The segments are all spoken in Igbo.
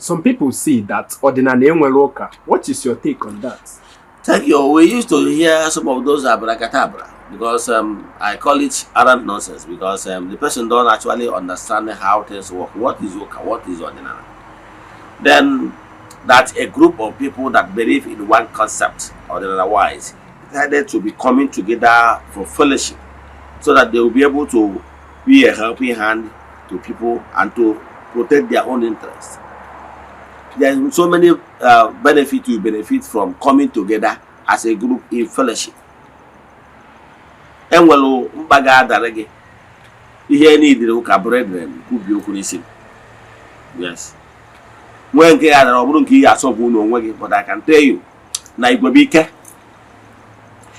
Some people say that ọdịnala enwere ụka. What is your take on that? Thank you. We used to hear some of those abracadabra because I call it arrant nonsense because the person don't actually understand how things work. What is ụka? What is ọdịnala? Then that a group of people that believe in one concept, ọdịnala wise, decided to be coming together for fellowship so that they will be able to be a helping hand to people and to protect their own interests. There are so many benefits you benefit from coming together as a group in fellowship. Enwere mkpa ga-adara gị ihe niile ụka brethren kwubi okwu n'isi. Yes, nwee nke ya dara ọ bụrụ nke ihe asọpụ n'onwe gị, but I can tell you na igwe bụ ike.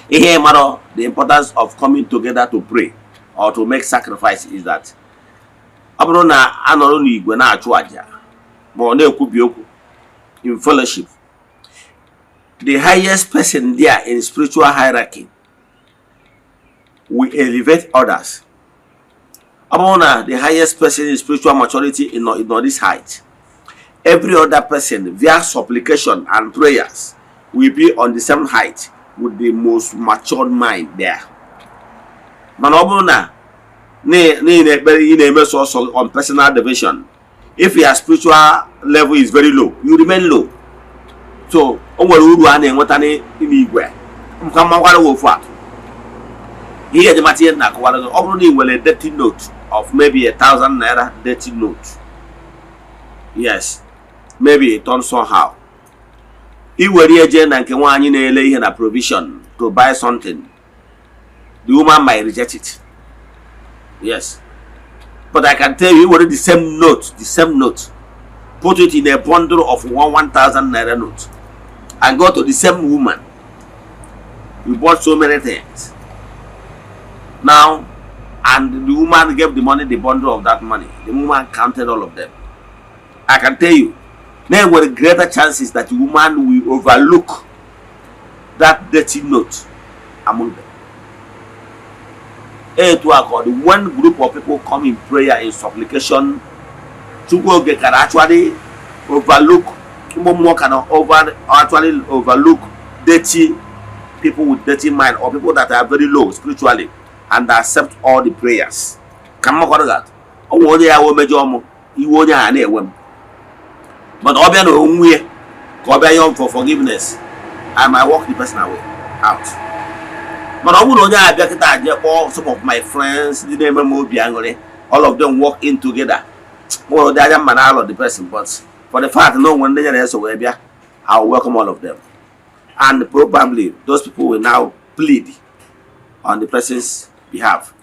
Ihe mara the importance of coming together to pray or to make sacrifice is that ọ bụrụ na anọrọ n'igwe na-achụ àjà ma ọ na-ekwubi okwu in fellowship, the highest person there in spiritual hierarchy will elevate others. Ọ bụrụ na the highest person in spiritual maturity in this height, every other person via supplication and prayers will be on the same height with the most matured mind there. Mana ọ bụrụ na n'ihi na ekpere ị na-eme sọsọ on personal division, if your spiritual level is very low, you remain low. So o nwere uru a na-enweta n'igwe nka mmakwara ofu atụ ihe eji mata ihe na-akọwara gị. Ọ bụrụ na ị nwere dirty note of maybe ₦1,000 dirty note, yes, maybe it turn somehow, i were ya jee na nke nwaanyị na-ele ihe na provision to buy something, the woman might reject it. Yes, but I can tell you, were the same note, the same note, put it in a bundle of one ₦1,000 note and go to the same woman. You bought so many things now, and the woman gave the money, the bundle of that money. The woman counted all of them. I can tell you there were greater chances that the woman will overlook that dirty note among them. Etu a ka ọ dị when group of people come in prayer, in supplication, Chukwu oge can actually overlook, ụmụ mmụọ can over actually overlook dirty people with dirty mind or people that are very low spiritually and accept all the prayers. Ka m makwara that ọ nwere onye ya wee mejọ mụ iwe onye a na-ewe m, but ọ bịa na onwe ya ka ọ bịa yọọ for forgiveness, I might walk the person away out. Mana ọ bụrụ na onye a bịa kịta jee kpọọ some of my friends ndị na-eme m obi aṅụrị, all of them walk in together, nwere ụdị anya mma na alọ the person, but for the fact na onwe ndị nyere eso wee bịa, I will welcome all of them, and probably those people will now plead on the person's behalf,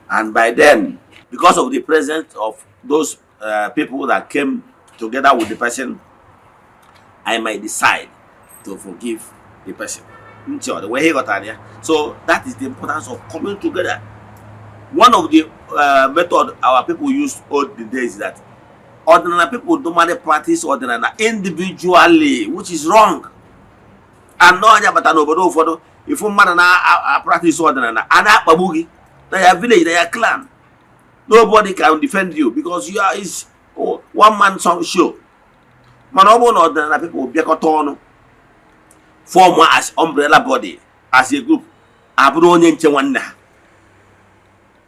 and by then, because of the presence of those people that came together with the person, I might decide to forgive the person. Ntị ọ dị wee ịghọtara ya. So that is the importance of coming together. One of the method our people used old the days is that ọdịnala people normally practice ọdịnala individually, which is wrong. And ọnya bata n'obodo ụfọdụ ifu mmadụ na-practice ọdịnala a na-akpagbu gị na ya village, na ya clan, nobody can defend you because you are is one man song show. Mana ọ bụrụ na ọdịnala people bịakọta ọnụ, form as umbrella body, as a group, abụrụ onye nche nwanne ha.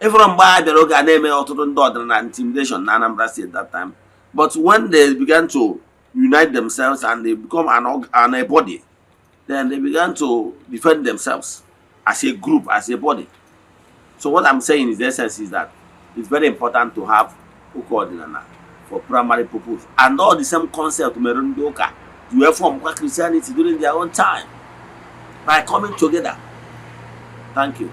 Ịfụrụ mgbe a bịara oge a na-eme ọtụtụ ndị ọdịnala intimidation na Anambra State that time, but when they began to unite themselves and they become an a body, then they began to defend themselves as a group, as a body. So what I'm saying is, the essence is that it's very important to have ụka ọdịnala for primary purpose, and all the same concept mere ndị ụka ji wee form kwa Christianity during their own time by coming together. Thank you.